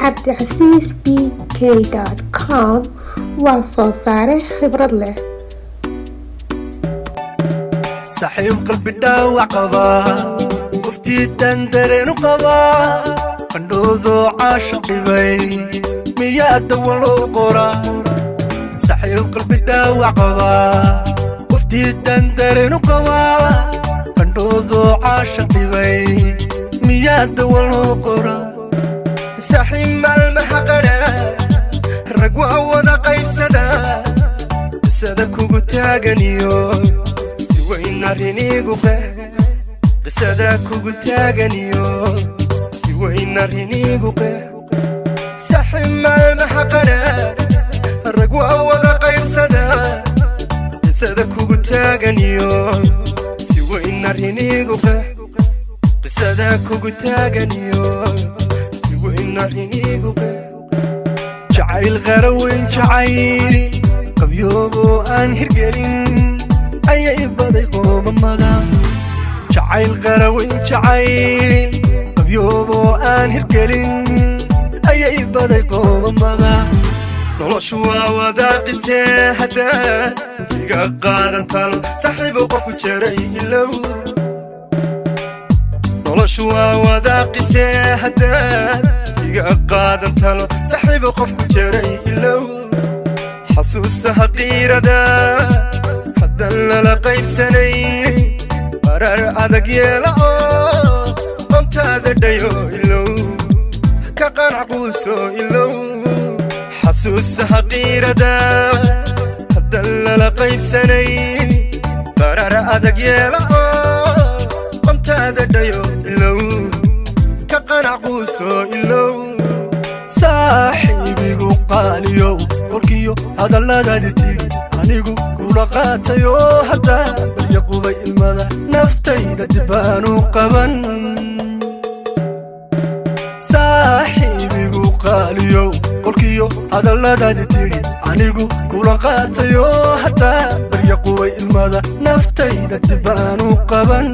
Cabdicasiis BK.com waa soo saare khibrad leh. Saaxiib qalbi dhaawac qabaa, qoftii dandareenu qabaa, qandhoodoo caashiq dhibay, miyaa dawa loo qoraa? Saaxiib qalbi dhaawac qabaa, qoftii dandareenu qabaa, qandhoodoo caashiq dhibay, miyaa dawa loo qoraa? Saaxiib, maalmaha qadha rag waa wada qaybsada. Qisada kugu taaganiyo si weyn arriniigu qeex. Qisada kugu taaganiyo si weyn arriniigu qeex. Saaxiib, maalmaha qadha rag waa wada qaybsada. Qisada kugu taaganiyo si weyn arriniigu qeex. Qisada kugu taaganiyo si weyn arriniigu qeex. Jacayl qaraweyn, jacayl qabyooboo aan hirgelin ayay baday qoomamada. Jacayl qaraweyn, jacayl qabyooboo aan hirgelin ayay baday qoomamada. Noloshu waa wadaaqisee, haddaad iga qaadan talo, saaxiibo, qofku jeray ilow. Noloshu waa wadaaqisee, haddaad iga qaadan talo, saaxiibo, qofku jeray ilow. Xasuusaha qiirada haddan lala qaybsanay, qaraar adag yeela oo qontaada dhayo ilow, ka qanac quuso ilow. Xasuusaha qiirada haddan lala qaybsanay, qaraar adag yeela oo qontaada dhayo ilow, ka qanac quuso ilow. Saaxiibigu qaaliyow, kolkiyo hadalladaadi tidhi anigu kula qaatayoo, haddaa barya qubay ilmada, naftayda dibbaanu qaban. Saaxiibigu qaaliyow, kolkiyo hadalladaadi tidhi anigu kula qaatayoo, haddaa barya qubay ilmada, naftayda dibbaanu qaban.